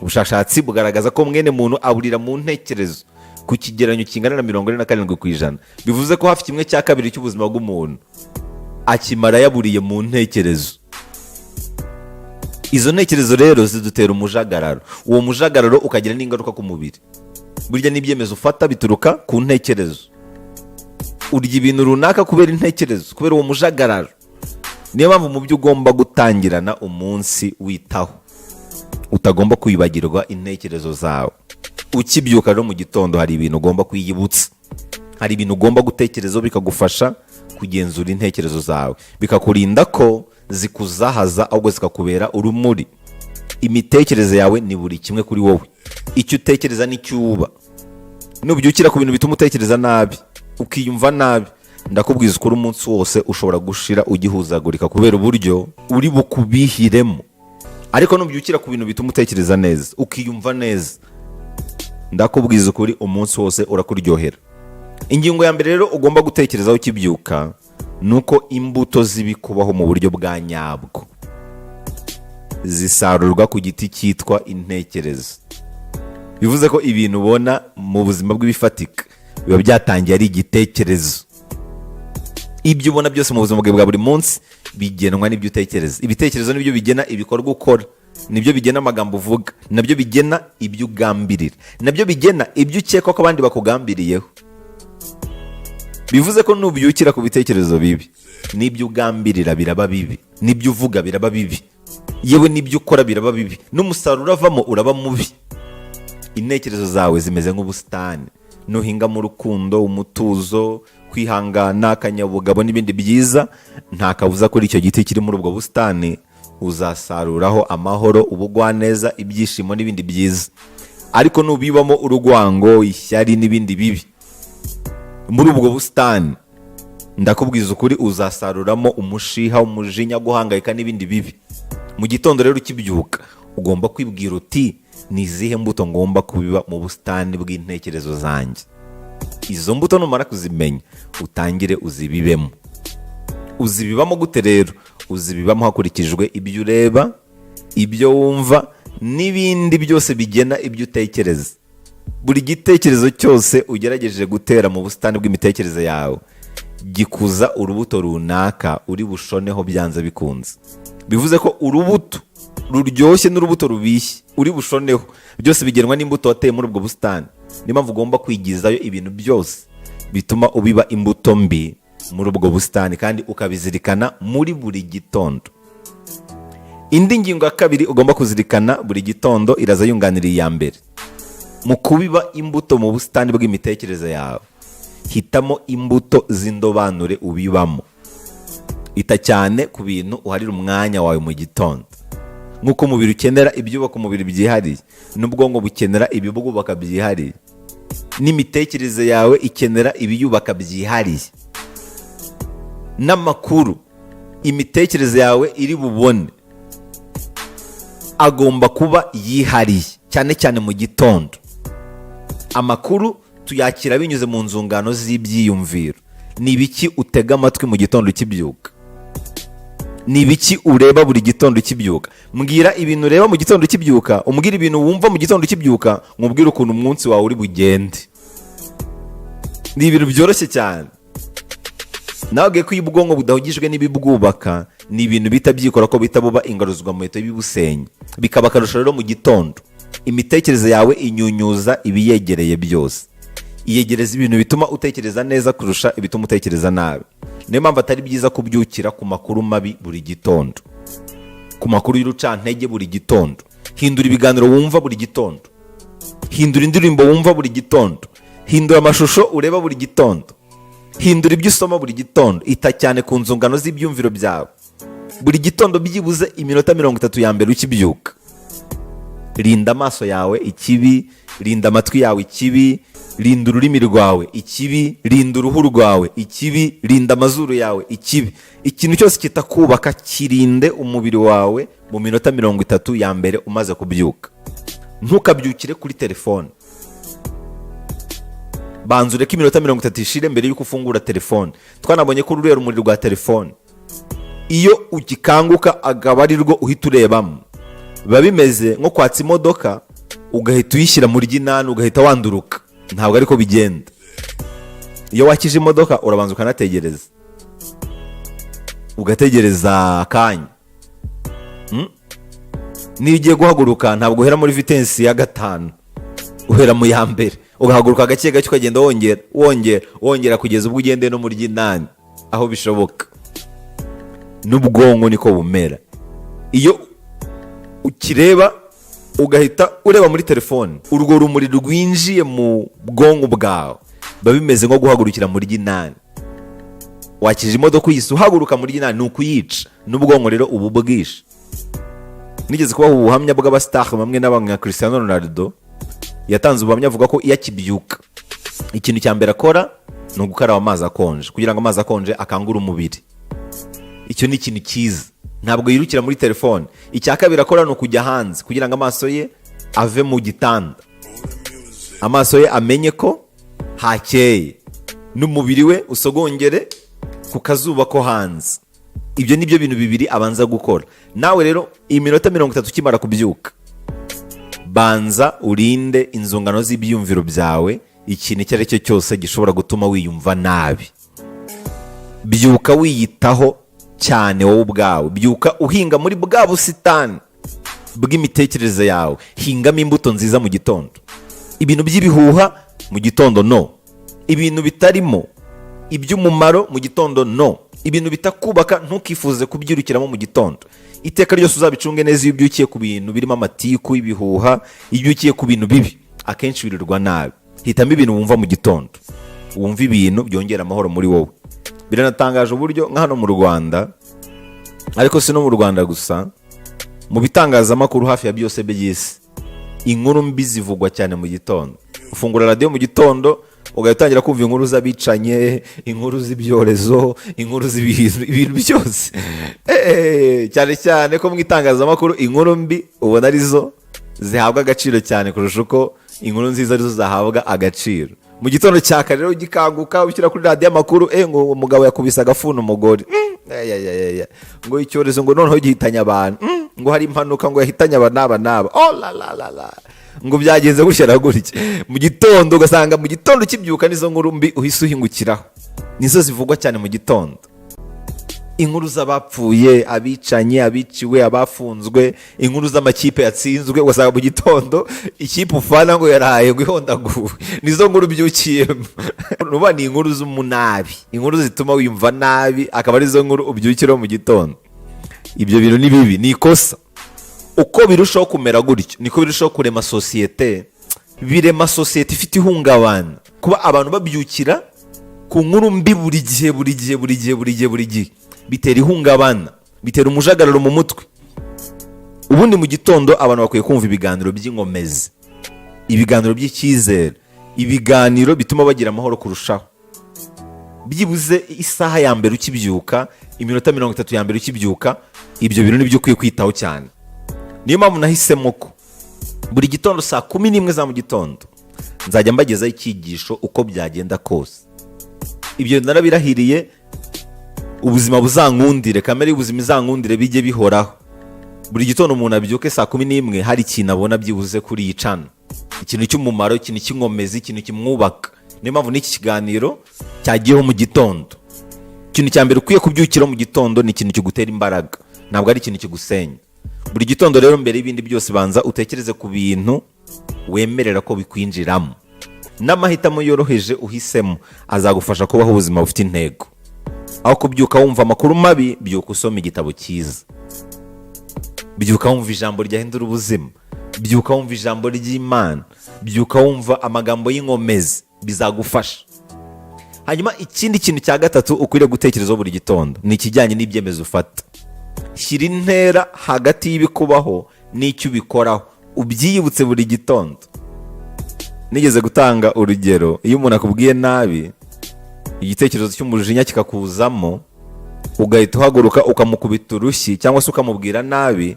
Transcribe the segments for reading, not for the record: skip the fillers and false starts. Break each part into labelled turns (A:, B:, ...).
A: Ubushakashatsi bugaragaza ko mwene muntu aburira mu ntekerezo ku kigereranyo kingana na 47%. Bivuze ko hafi kimwe cya kabiri cy'ubuzima bw'umuntu akimara yaburiye mu ntekerezo. Izo ntekerezo rero zidutera umujagararo, uwo mujagararo ukagira n'ingaruka ku mubiri. Burya n'ibyemezo ufata bituruka ku ntekerezo. Urya ibintu runaka kubera intekerezo, kubera uwo mujagararo. Niyo mpamvu mu byo ugomba gutangirana umunsi witaho, utagomba kwibagirwa intekerezo zawe. Ukibyuka rero mu gitondo, hari ibintu ugomba kwiyibutsa, hari ibintu ugomba gutekerezaho, bikagufasha kugenzura intekerezo zawe, bikakurinda ko zikuzahaza, ahubwo zikakubera urumuri. Imitekerereze yawe ni buri kimwe kuri wowe. Icyo utekereza nicyo uba. Nubyukira ku bintu bituma utekereza nabi, ukiyumva nabi, ndakubwiza ukuri, umunsi wose ushobora gushira ugihuzagurika kubera uburyo uri bukubihiremo. Ariko nubyukira ku bintu bituma utekereza neza, ukiyumva neza, ndakubwiza ukuri, umunsi wose urakuryohera. Ingingo ya mbere rero ugomba gutekerezaho ukibyuka ni uko imbuto z'ibikubaho mu buryo bwa nyabwo zisarurwa ku giti cyitwa intekerezo. Bivuze ko ibintu ubona mu buzima bw'ibifatika biba byatangiye ari igitekerezo. Ibyo ubona byose mu buzima bwawe bwa buri munsi bigenwa n'ibyo utekereza. Ibitekerezo nibyo bigena ibikorwa ukora, nibyo bigena amagambo uvuga, nabyo bigena ibyo ugambirira, nabyo bigena ibyo ukeka ko abandi bakugambiriyeho. Bivuze ko nubyukira ku bitekerezo bibi, n'ibyo ugambirira biraba bibi, n'ibyo uvuga biraba bibi, yewe n'ibyo ukora biraba bibi, n'umusaruro uravamo uraba mubi. Intekerezo zawe zimeze nk'ubusitani. Nuhingamo urukundo, umutuzo, kwihangana, akanyabugabo n'ibindi byiza, nta kabuza kuri icyo giti kiri muri ubwo busitani uzasaruraho amahoro, ubugwaneza, ibyishimo n'ibindi byiza. Ariko nubibamo urwango, ishyari n'ibindi bibi muri ubwo busitani, ndakubwiza ukuri, uzasaruramo umushiha, umujinya, guhangayika n'ibindi bibi. Mu gitondo rero ukibyuka, ugomba kwibwira uti: "Ni izihe mbuto ngomba kubiba mu busitani bw'intekerezo zanjye?" Izo mbuto numara kuzimenya, utangire uzibibemo. Uzibibamo gute rero? Uzibibamo hakurikijwe ibyo ureba, ibyo wumva n'ibindi byose bigena ibyo utekereza. Buri gitekerezo cyose ugerageje gutera mu busitani bw'imitekerereze yawe gikuza urubuto runaka uri bushoneho byanze bikunze. Bivuze ko urubuto ruryoshye n'urubuto rubishye uri bushoneho byose bigenwa n'imbuto wateye muri ubwo busitani. Niyo mpamvu ugomba kwigizayo ibintu byose bituma ubiba imbuto mbi muri ubwo busitani, kandi ukabizirikana muri buri gitondo. Indi ngingo ya kabiri ugomba kuzirikana buri gitondo iraza yunganira iya mbere. Mu kubiba imbuto mu busitani bw'imitekerereze yawe, hitamo imbuto z'indobanure ubibamo. Ita cyane ku bintu uharira umwanya wawe mu gitondo. Nk'uko umubiri ukenera ibyubaka umubiri byihariye, n'ubwonko bukenera ibibwubaka byihariye, n'imitekerereze yawe ikenera ibiyubaka byihariye. N'amakuru imitekerereze yawe iri bubone agomba kuba yihariye, cyane cyane mu gitondo. Amakuru tuyakira binyuze mu nzungano z'ibyiyumviro. Ni ibiki utega amatwi mu gitondo ukibyuka? Ni ibiki ureba buri gitondo ukibyuka? Mbwira ibintu ureba mu gitondo ukibyuka, umbwira ibintu wumva mu gitondo ukibyuka, nkubwire ukuntu umunsi wawe uri bugende. Ni ibintu byoroshye cyane. Nawe ko iyo ubwonko budahugijwe n'ibibwubaka, ni ibintu bihita byikora ko bihita buba ingaruzwamuheto y'ibibusenya. Bikaba akarusho rero mu gitondo. Imitekerereze yawe inyunyuza ibiyegereye byose, iyegereza ibintu bituma utekereza neza kurusha ibituma utekereza nabi. Niyo mpamvu atari byiza kubyukira ku makuru mabi buri gitondo, ku makuru y'urucantege buri gitondo. Hindura ibiganiro wumva buri gitondo, hindura indirimbo wumva buri gitondo, hindura amashusho ureba buri gitondo, hindura ibyo usoma buri gitondo. Ita cyane ku nzungano z'ibyumviro byawe buri gitondo, byibuze iminota 30 ya mbere ukibyuka. Rinda amaso yawe ikibi, rinda amatwi yawe ikibi, rinda ururimi rwawe ikibi, rinda uruhu rwawe ikibi, rinda amazuru yawe ikibi. Ikintu cyose kitakubaka kirinde umubiri wawe mu minota 30 ya mbere umaze kubyuka. Ntukabyukire kuri telefone. Banza ureke iminota 30 ishire mbere y'uko ufungura telefone. Twanabonye ko ruriya rumuri rwa telefone, iyo ugikanguka akaba ari rwo uhita urebamo, biba bimeze nko kwatsa imodoka. Ugahita uyishyira muri ry'inani, ugahita wanduruka. Ntabwo ariko bigenda. Iyo wakije imodoka, urabanza ukanategereza, ugategereza akanya. Niyo ugiye guhaguruka, ntabwo uhera muri vitesse ya gatanu, uhera mu ya mbere, ugahaguruka gake gake, ukagenda wongera, wongera, wongera, kugeza ubwo ugendeye no muri ry'inani aho bishoboka. N'ubwonko niko bumera. Iyo ukireba ugahita ureba muri telefone, urwo rumuri rwinjiye mu bwonko bwawe, biba bimeze nko guhagurukira muri ry'inani. Wakije imodoka, uyise uhaguruka muri ry'inani, ni ukuyica. N'ubwonko rero ubu bwishe. Nigeze kubaha ubuhamya bw'abasitari bamwe na bamwe, nka Cristiano Ronaldo. Yatanze ubuhamya avuga ko iyo akibyuka, ikintu cya mbere akora ni ugukaraba amazi akonje, kugira ngo amazi akonje akangure umubiri. Icyo ni ikintu cyiza, ntabwo yirukira muri telefone. Icya kabiri akora ni ukujya hanze, kugira ngo amaso ye ave mu gitanda, amaso ye amenye ko hakeye, n'umubiri we usogongere ku kazuba ko hanze. Ibyo ni byo bintu bibiri abanza gukora. Nawe rero, iminota 30 ukimara kubyuka, banza urinde inzungano z'ibyiyumviro byawe ikintu icyo ari cyo cyose gishobora gutuma wiyumva nabi. Byuka wiyitaho cyane wowe ubwawe. Byuka uhinga muri bwa busitani bw'imitekerereze yawe. Hingamo imbuto nziza mu gitondo. Ibintu by'ibihuha mu gitondo, no. Ibintu bitarimo iby'umumaro mu gitondo, no. Ibintu bitakubaka, ntukifuze kubyirukiramo mu gitondo. Iteka ryose uzabicunge neza, iyo ubyukiye ku bintu birimo amatiku, ibihuha, iyo ubyukiye ku bintu bibi, akenshi wirirwa nabi. Hitamo ibintu wumva mu gitondo, wumva ibintu byongera amahoro muri wowe. Biranatangaje uburyo nka hano mu Rwanda, ariko si no mu Rwanda gusa, mu bitangazamakuru hafi ya byose by'isi, inkuru mbi zivugwa cyane mu gitondo. Ufungura radiyo mu gitondo, ugahita utangira kumva inkuru z'abicanye, inkuru z'ibyorezo, inkuru z'ibintu, ibintu byose. Cyane cyane ko mu itangazamakuru inkuru mbi ubona arizo zihabwa agaciro cyane kurusha uko inkuru nziza arizo zahabwa agaciro. Mu gitondo cya kare rero, ugikanguka, ushyira kuri radiyo amakuru, ngo umugabo yakubise agafuni umugore. Ay, ay, ay, ay. Ngo icyorezo ngo noneho gihitanye abantu. Ngo hari impanuka ngo yahitanye aba n'aba n'aba. Oh la la la la, ngo byagenze gutya na gutya. Mu gitondo, ugasanga mu gitondo ukibyuka nizo nkuru mbi uhise uhingukiraho, nizo zivugwa cyane mu gitondo. Inkuru z'abapfuye, abicanye, abiciwe, abafunzwe, inkuru z'amakipe yatsinzwe. Ugasanga mu gitondo ikipe ufana ngo yaraye ngo ihondaguwe, nizo nkuru ubyukiyemo. Nuba ni inkuru z'umunabi, inkuru zituma wiyumva nabi, akaba arizo nkuru ubyukiraho mu gitondo. Ibyo bintu ni bibi, ni ikosa. Uko birushaho kumera gutyo, niko birushaho kurema sosiyete, birema sosiyete ifite ihungabana. Kuba abantu babyukira ku nkuru mbi buri gihe, buri gihe, buri gihe, buri gihe, buri gihe, bitera ihungabana, bitera umujagararo mu mutwe. Ubundi mu gitondo abantu bakwiye kumva ibiganiro by'inkomezi, ibiganiro by'icyizere, ibiganiro bituma bagira amahoro kurushaho. Byibuze isaha ya mbere ukibyuka, iminota 30 ya mbere ukibyuka, ibyo bintu nibyo ukwiye kwitaho cyane. Niyo mpamvu nahisemo ko buri gitondo saa 11 za mu gitondo nzajya mbagezaho icyigisho, uko byagenda kose. Ibyo narabirahiriye. Ubuzima buzankundire, kamere y'ubuzima izankundire, bijye bihoraho. Buri gitondo umuntu abyuke saa 11 hari ikintu abona byibuze kuri iyi channel, ikintu cy'umumaro, ikintu cy'inkomezi, ikintu kimwubaka. Niyo mpamvu n'iki kiganiro cyagiyeho mu gitondo. Ikintu cya mbere ukwiye kubyukiraho mu gitondo ni ikintu kigutera imbaraga, ntabwo ari ikintu kigusenya. Buri gitondo rero, mbere y'ibindi byose, banza utekereze ku bintu wemerera ko bikwinjiramo, n'amahitamo yoroheje uhisemo azagufasha kubaho ubuzima bufite intego. Aho kubyuka wumva amakuru mabi, byuka usoma igitabo cyiza, byuka wumva ijambo ryahindura ubuzima, byuka wumva ijambo ry'Imana, byuka wumva amagambo y'inkomezi, bizagufasha. Hanyuma ikindi kintu cya gatatu ukwiriye gutekerezaho buri gitondo ni ikijyanye n'ibyemezo ufata. Shyira intera hagati y'ibikubaho n'icyo ubikoraho, ubyiyibutse buri gitondo. Nigeze gutanga urugero: iyo umuntu akubwiye nabi, igitekerezo cy'umujinya kikakuzamo, ugahita uhaguruka ukamukubita urushyi cyangwa se ukamubwira nabi,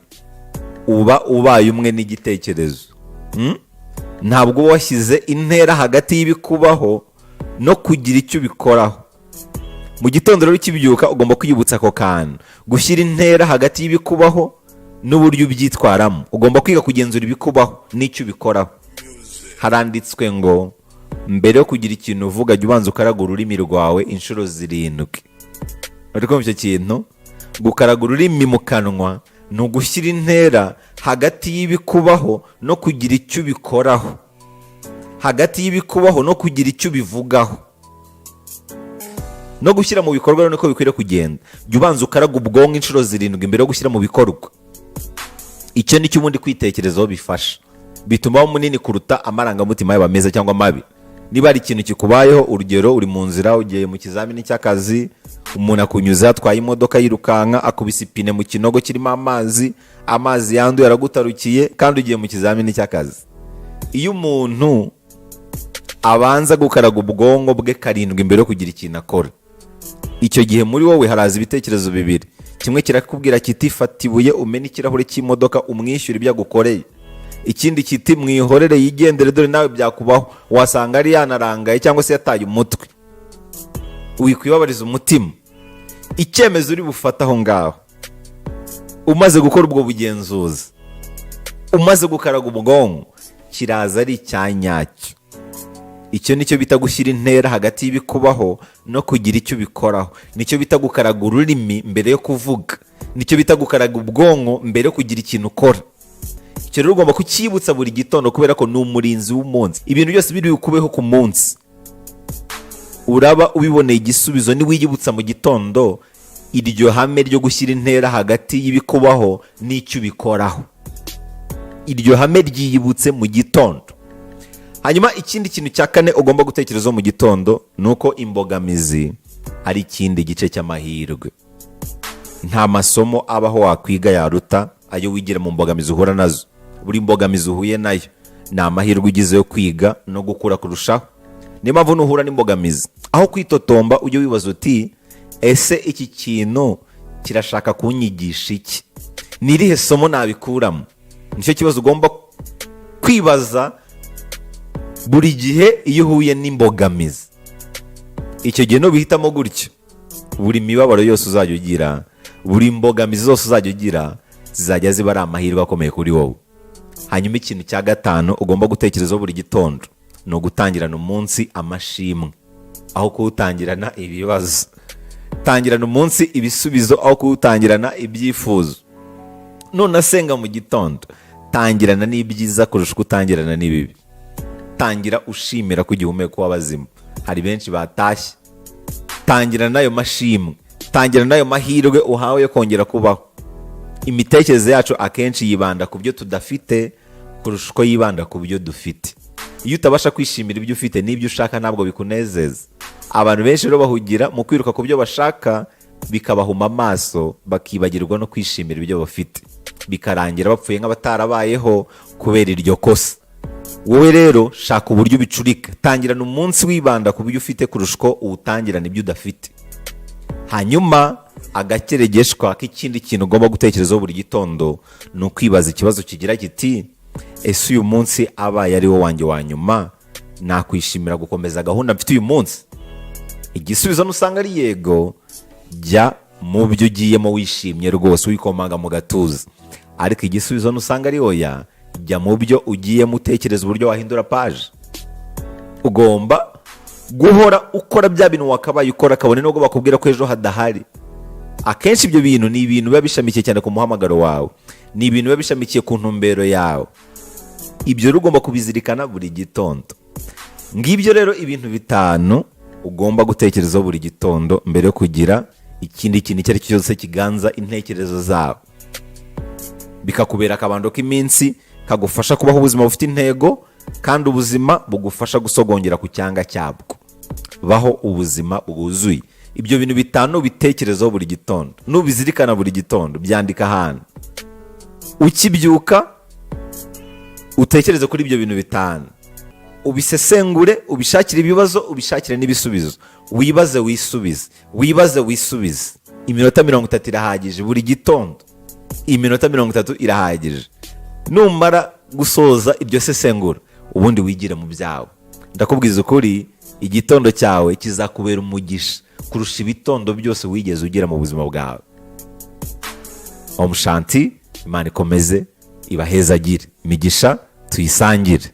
A: uba ubaye umwe n'igitekerezo. Ntabwo uba washyize intera hagati y'ibikubaho no kugira icyo ubikoraho. Mu gitondo rero ukibyuka, ugomba kwiyibutsa ako kantu, gushyira intera hagati y'ibikubaho. N'uburyo ubyitwaramo. Ugomba kwiga kugenzura ibikubaho n'icyo ubikoraho. Haranditswe ngo mbere yo kugira ikintu uvuga, jya ubanza ukaraga ururimi rwawe inshuro zirindwi. Uri kumva icyo kintu? Gukaraga ururimi mu kanwa ni ugushyira intera hagati y'ibikubaho no kugira icyo ubikoraho, hagati y'ibikubaho no kugira icyo ubivugaho no gushyira mu bikorwa. Rero niko bikwiriye kugenda. Jya ubanza ukaraga ubwonko inshuro zirindwi mbere yo gushyira mu bikorwa. Icyo ni cyo ubundi kwitekerezaho bifasha, bituma uba munini kuruta amarangamutima, yaba meza cyangwa mabi. Niba hari ikintu kikubayeho, urugero uri mu nzira ugiye mu kizamini cy'akazi, umuntu akunyuze atwaye imodoka yirukanka, akubise ipine mu kinogo kirimo amazi, amazi yanduye aragutarukiye, kandi ugiye mu kizamini cy'akazi. Iyo umuntu abanza gukaraga ubwonko bwe karindwi mbere yo kugira ikintu akora, icyo gihe muri wowe haraza ibitekerezo bibiri. Kimwe kirakubwira kiti: "Fata ibuye umene ikirahure cy'imodoka, umwishyure ibyo agukoreye." Ikindi kiti: "Mwihorere yigendere, dore nawe byakubaho, wasanga ari yanarangaye cyangwa se yataye umutwe, wikwibabariza umutima." Icyemezo uri bufate aho ngaho, umaze gukora ubwo bugenzuzi, umaze gukaraga ubwonko, kiraza ari icya nyacyo. Icyo nicyo bita gushyira intera hagati y'ibikubaho no kugira icyo ubikoraho. Nicyo bita gukaraga ururimi mbere yo kuvuga. Nicyo bita gukaraga ubwonko mbere yo kugira ikintu ukora. Icyo rero ugomba kucyibutsa buri gitondo, kubera ko ni umurinzi w'umunsi. Ibintu byose biri bukubeho ku munsi uraba ubiboneye igisubizo niwiyibutsa mu gitondo iryo hame ryo gushyira intera hagati y'ibikubaho n'icyo ubikoraho. Iryo hame ryiyibutse mu gitondo. Hanyuma ikindi kintu cya kane ugomba gutekerezaho mu gitondo ni uko imbogamizi ari ikindi gice cy'amahirwe. Nta masomo abaho wakwiga yaruta ayo wigira mu mbogamizi uhura nazo. Buri mbogamizi uhuye nayo ni amahirwe ugize yo kwiga no gukura kurushaho. Niyo mpamvu nuhura n'imbogamizi, aho kwitotomba ujye wibaza uti: "Ese iki kintu kirashaka kunyigisha iki? Ni irihe somo nabikuramo?" Nicyo kibazo ugomba kwibaza buri gihe iyo uhuye n'imbogamizi. Icyo gihe nubihitamo gutyo, buri mibabaro yose uzajya ugira, buri mbogamizi zose uzajya ugira, zizajya ziba ari amahirwe akomeye kuri wowe. Hanyuma ikintu cya gatanu ugomba gutekerezaho buri gitondo ni ugutangirana umunsi amashimwe aho kuwutangirana ibibazo. Tangirana umunsi ibisubizo aho kuwutangirana ibyifuzo. Nunasenga mu gitondo, tangirana n'ibyiza kurusha uko utangirana n'ibibi. Tangira ushimira ko ugihumeka w'abazima, hari benshi batashye. Tangira n'ayo mashimwe, tangira n'ayo mahirwe uhawe yo kongera kubaho. Imitekerereze yacu akenshi yibanda ku byo tudafite kurusha uko yibanda ku byo dufite. Iyo utabasha kwishimira ibyo ufite, n'ibyo ushaka ntabwo bikunezeza. Abantu benshi rero bahugira mu kwiruka ku byo bashaka, bikabahuma amaso, bakibagirwa no kwishimira ibyo bafite, bikarangira bapfuye nk'abatarabayeho kubera iryo kosa. Wowe rero shaka uburyo ubicurika. Tangirana umunsi wibanda ku byo ufite kurusha uko uwutangirana ibyo udafite. Hanyuma agakeregeshwa k'ikindi kintu ugomba gutekerezaho buri gitondo ni ukwibaza ikibazo kigira kiti: "Ese uyu munsi abaye ari wo wanjye wa nyuma, nakwishimira gukomeza gahunda mfite uyu munsi?" Igisubizo nusanga ari yego, jya mu byo ugiyemo wishimye rwose, wikomanga mu gatuza. Ariko igisubizo nusanga ari oya, jya mu byo ugiyemo utekereza uburyo wahindura paje. Ugomba guhora ukora bya bintu wakabaye ukora, kabone nubwo bakubwira ko ejo hadahari. Akenshi ibyo bintu ni ibintu biba bishamikiye cyane ku muhamagaro wawe, ni ibintu biba bishamikiye ku ntumbero yawe. Ibyo rero ugomba kubizirikana buri gitondo. Ngibyo rero ibintu bitanu ugomba gutekerezaho buri gitondo mbere yo kugira ikindi kintu icyo ari cyo cyose kiganza intekerezo zawe, bikakubera akabando k'iminsi kagufasha kubaho ubuzima bufite intego kandi ubuzima bugufasha gusogongera ku cyanga cyabwo. Baho ubuzima bwuzuye. Ibyo bintu bitanu bitekerezaho buri gitondo, nubizirikana buri gitondo, byandika ahantu. Ukibyuka utekereze kuri ibyo bintu bitanu, ubisesengure, ubishakire ibibazo, ubishakire n'ibisubizo. Wibaze wisubize, wibaze wisubize. Iminota 30 irahagije buri gitondo, iminota 30 irahagije. Numara gusoza iryo sesengura, ubundi wigire mu byawe. Ndakubwiza ukuri, igitondo cyawe kizakubera umugisha kurusha ibitondo byose wigeze ugira mu buzima bwawe. Omushanti. Imana ikomeze ibahezagire, imigisha tuyisangire.